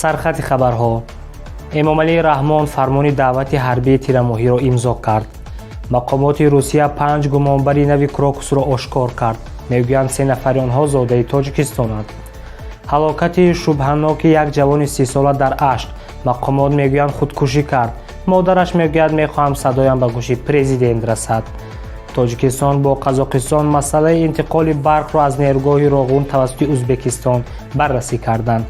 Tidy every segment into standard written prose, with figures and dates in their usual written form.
Сархати хабарҳо. Эмомалӣ Раҳмон фармони даъвати ҳарбии тирамоҳиро имзо кард. Мақомоти Русия панҷ гумонбари нави Крокусро ошкор кард. Мегӯянд, се нафари онҳо зодаи Тоҷикистонанд. Ҳалокати шубҳаноки як ҷавони 30-сола дар Ашт. Мақомот мегӯянд, худкушӣ кард. Модараш мегӯяд, мехоҳам садоям ба гӯши президент расад. Тоҷикистон бо Қазоқистон масъалаи интиқоли барқро аз нерӯгоҳи Роғун тавассути Ӯзбекистон баррасӣ карданд.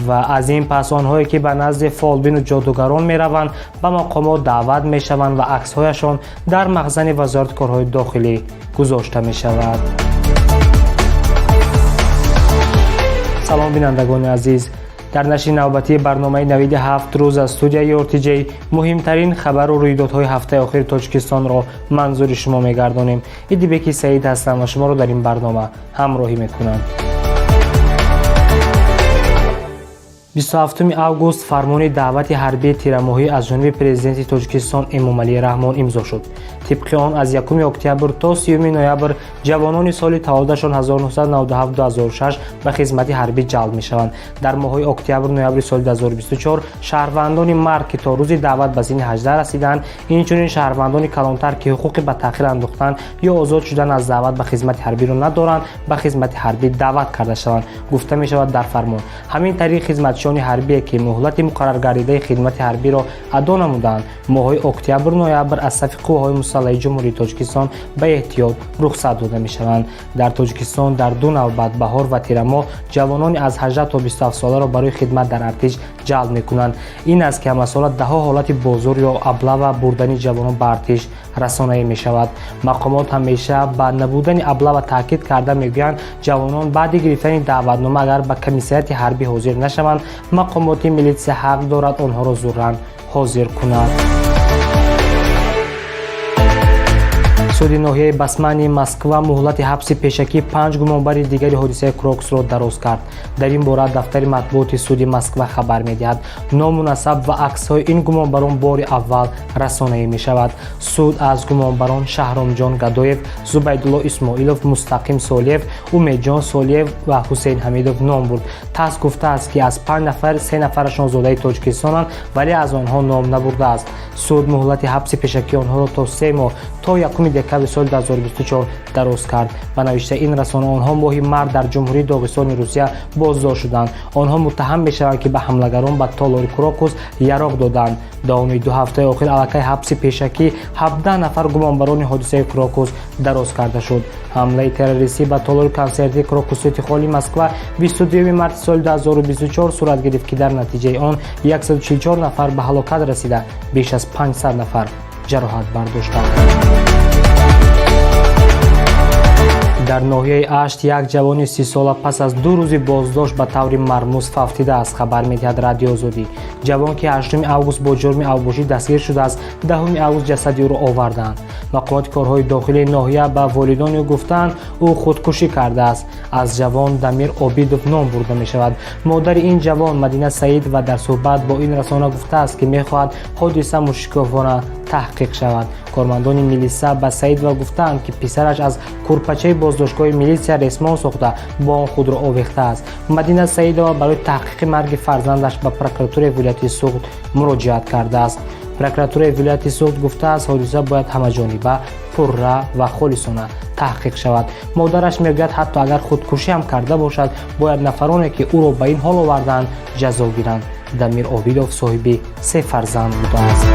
Ва аз ин пас онҳое, ки ба назди фолбину ҷодугарон мераванд, ба мақомот даъват мешаванд ва аксҳояшон дар махзани Вазорати корҳои дохилӣ гузошта мешавад. Салом, бинандагони азиз. Дар нашри навбатии барномаи «Навиди ҳафт рӯз» аз студияи РТҷ муҳимтарин хабару рӯйдодҳои ҳафтаи охири Тоҷикистонро манзури шумо мегардонем. Идибеки Саид ҳастам ва шуморо дар ин барнома ҳамроҳӣ мекунам. 27 август фармони даъвати ҳарбии тирамоҳӣ аз ҷониби президенти Тоҷикистон Эмомалӣ Раҳмон имзо шуд. Тибқи он, аз 1 октябр то 30 ноябр ҷавонони соли таваллудашон 1997-2006 ба хизмати ҳарбӣ ҷалб мешаванд. Дар моҳҳои октябр-ноябри соли 2024 шаҳрвандони мард, ки то рӯзи даъват ба синни 18 расидаанд, инчунин шаҳрвандони калонтар, ки ҳуқуқи ба таъхир андохтан ё озод шудан аз даъват ба хизмати ҳарбиро надоранд, ба хизмати ҳарбӣ даъват карда шаванд, гуфта мешавад дар фармон. Ҳамин тариқ, хизматчиёни ҳарбие, ки муҳлати муқарраргардидаи хидмати ҳарбиро адо намуданд, моҳҳои октябр-ноябр аз сафи қувваҳои мусаллаҳи Ҷумҳурии Тоҷикистон ба эҳтиёт рухсат дода мешаванд. Дар Тоҷикистон дар ду навбат, баҳор ва тирамоҳ, ҷавонони аз 18 то 27 соларо барои хидмат дар артиш ҷалб мекунанд. Ин аст, ки ҳамасола даҳо ҳолати бозор ё облава бурдани ҷавонон ба артиш расонаӣ мешавад. Мақомот ҳамеша ба набудани облава таъкид карда, мегӯянд, ҷавонон баъди гирифтани даъватнома агар ба комиссариати ҳарбӣ ҳозир нашаванд, мақомоти милитсия ҳақ дорад онҳоро зуран ҳозир кунад. Суди ноҳияи Басмани Москва муҳлати ҳабси пешакии панҷ гумонбари дигари ҳодисаи Крокусро дароз кард. Дар ин бора дафтари матбуоти суди Москва хабар медиҳад. Ному насаб ва аксҳои ин гумонбарон бори аввал расонаӣ мешавад. Суд аз гумонбарон Шаҳромҷон Гадоев, Зубайдулло Исмоилов, Мустақим Солиев, Умедҷон Солиев ва Ҳусейн Ҳамидов ном бурд. ТАСС гуфтааст, ки аз панҷ нафар се нафарашон зодаи Тоҷикистонанд, вале аз онҳо ном набурдааст. Суд муҳлати ҳабси пешакии онҳоро то 3 моҳ, то 1 декабри соли 2024 дароз кард. Ба навиштаи ин расона, онҳо моҳи март дар Ҷумҳурии Доғистони Русия боздошт шуданд. Онҳо муттаҳам мешаванд, ки ба ҳамлагарон ба толори Крокус яроқ доданд. Давоми 2 ҳафтаи охир аллакай ҳабси пешакӣ 17 нафар гумонбарони ҳодисаи Крокус дароз карда шуд. Ҳамлаи террористӣ ба толори консертии Крокус Сити Холли Москва 22 марти соли 2024 сурат гирифт, ки дар натиҷаи он 144 нафар ба ҳалокат расида, беш аз 500 нафар ҷароҳат бардоштанд. Дар ноҳияи Ашт як ҷавони 30-сола пас аз 2 рӯзи боздошт ба таври мармуз фавтидааст, хабар медиҳад Радио Озодӣ. Ҷавон, ки 8 август бо ҷурми авбошӣ дастгир шудааст, 10 август ҷасади ӯро оварданд. Мақомоти корҳои дохилии ноҳия ба волидони ӯ гуфтаанд, ӯ худкушӣ кардааст. Аз ҷавон Дамир Обидов ном бурда мешавад. Модари ин ҷавон, Мадина Саидова, дар суҳбат бо ин расона гуфтааст, ки мехоҳад ҳодиса мушикофона таҳқиқ шавад. Кормандони милиса ба Саидова гуфтаанд, ки писараш аз курпачаи боздоштгоҳи милитсия ресмон сохта, бо он худро овехтааст. Мадина Саидова барои таҳқиқи марги фарзандаш ба прокуратураи вилояти Суғд муроҷиат кардааст. Прокуратураи вилояти Суғд гуфтааст, ҳодиса бояд ҳамаҷониба, пурра ва холисона таҳқиқ шавад. Модараш мегӯяд, ҳатто агар худкушӣ ҳам карда бошад, бояд нафароне, ки ӯро ба ин ҳол овардаанд, ҷазо гиранд. Дамир Обидов соҳиби се фарзанд будааст.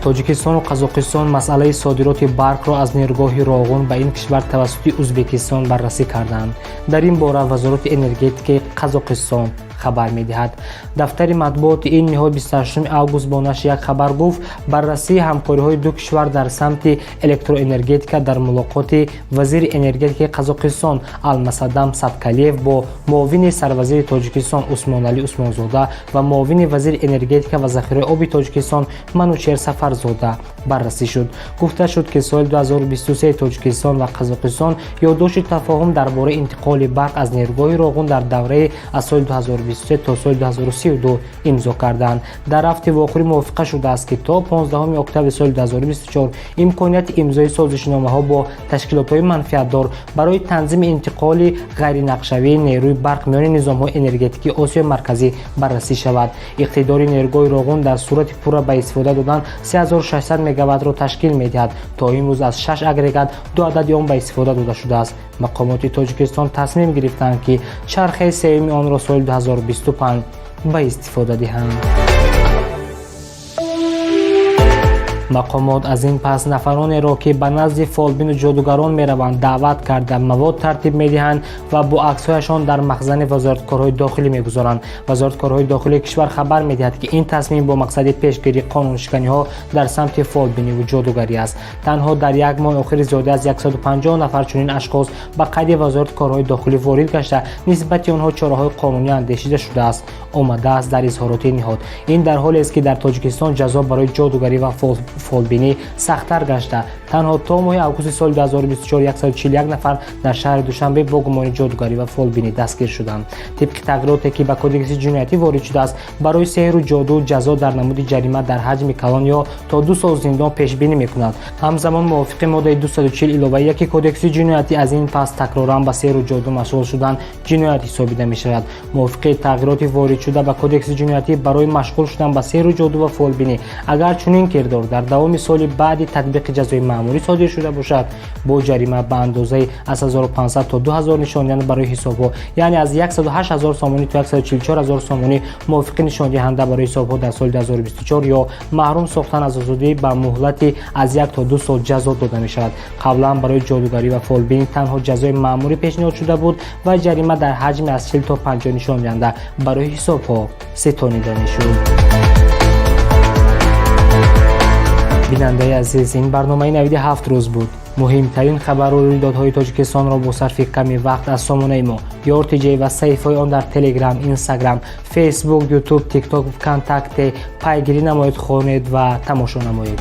Тоҷикистону Қазоқистон масъалаи содироти барқро аз нерӯгоҳи Роғун ба ин кишвар тавассути Ӯзбекистон баррасӣ карданд. Дар ин бора Вазорати энергетикаи Қазоқистон хабар медиҳад. Дафтари матбуоти ин ниҳод 28 август бо нашри як хабар гуфт, баррасии ҳамкориҳои ду кишвар дар самти электроэнергетика дар мулоқоти вазири энергетикаи Қазоқистон Алмасадам Саткалиев бо муовини сарвазири Тоҷикистон Усмоналӣ Усмонзода ва муовини вазири энергетика ва захираи оби Тоҷикистон Манучер Сафарзода баррасӣ шуд. Гуфта шуд, ки соли 2023 Тоҷикистон ва Қазоқистон ёддошти тафоҳум дар бораи интиқоли барқ аз нерӯгоҳи Роғун дар давраи аз соли 2023 2023 то соли 2032 имзо карданд. Дар рафти вохӯрӣ мувофиқа шудааст, ки то 15 октябри соли 2024 имконияти имзои созишномаҳо бо ташкилотҳои манфиатдор барои танзими интиқоли ғайринақшавии нерӯи барқ миёни низомҳои энергетикии Осиёи Марказӣ баррасӣ шавад. Иқтидори нерӯгоҳи Роғун дар сурати пурра ба истифода додан 3600 мегаваттро ташкил медиҳад. То имрӯз аз шаш агрегат ду адади он ба истифода дода шудааст. Мақомоти Тоҷикистон тасмим гирифтанд, ки чархаи сеюми онро соли 2025 ба истифода диҳанд. Мақомот аз ин пас нафаронеро, ки ба назди фолбину ҷодугарон мераванд, даъват карда, мавод тартиб медиҳанд ва бо аксҳояшон дар махзани Вазорати корҳои дохилӣ мегузоранд. Вазорати корҳои дохилии кишвар хабар медиҳад, ки ин тасмим бо мақсади пешгирии қонуншиканиҳо дар самти фолбиниву ҷодугарӣ аст. Танҳо дар як моҳи охир зиёда аз 150 нафар чунин ашхос ба қайди Вазорати корҳои дохилӣ ворид гашта, нисбати онҳо чораҳои қонунӣ андешида шудааст, омадааст дар изҳороти ниҳод. Ин дар ҳолест, ки дар Тоҷикистон ҷазо барои ҷодугарӣ ва фолбинӣ сахттар гашта, танҳо то моҳи августи соли 2024 141 нафар дар шаҳри Душанбе бо гумони ҷодугарӣ ва фолбинӣ дастгир шуданд. Тибқи тағйироте, ки ба Кодекси ҷиноятӣ ворид шудааст, барои сеҳру ҷоду ҷазо дар намуди ҷарима дар ҳаҷми калон ё то 2 сол зиндон пешбинӣ мекунад. Ҳамзамон, мувофиқи моддаи 240 иловаи 1 Кодекси ҷиноятӣ, аз ин пас такроран ба сеҳру ҷоду машғул шудан ҷиноят ҳисобида мешавад. Мувофиқи тағйироти воридшуда ба Кодекси ҷиноятӣ, барои машғул шудан ба сеҳру ҷоду ва фолбинӣ, агар чунин кирдор дар давоми соли баъди татбиқи ҷазои маъмурӣ содир шуда бошад, бо ҷарима ба андозаи аз 1500 то 2000 нишондиҳанда барои ҳисобҳо, яъне аз 108 ҳазор сомонӣ то 144 ҳазор сомонӣ мувофиқи нишондиҳанда барои ҳисобҳо дар соли 2024 ё маҳрум сохтан аз озодӣ ба муҳлати аз 1 то 2 сол ҷазо дода мешавад. Қаблан барои ҷодугарӣ ва фолбинӣ танҳо ҷазои маъмурӣ пешниҳод шуда буд ва ҷарима дар ҳаҷми аз 40 то 50 нишондиҳанда барои ҳисобҳо ситонида мешуд. Бинандаи азиз, ин барномаи «Навиди ҳафт рӯз» буд. Муҳимтарин хабару рӯйдодҳои Тоҷикистонро бо сарфи ками вақт аз сомонаи мо Ёртиҷ ва саҳифаҳои он дар Телеграм, Инстаграм, Фейсбук, Ютуб, Тикток, Вконтакте пайгирӣ намоед, хонед ва тамошо намоед.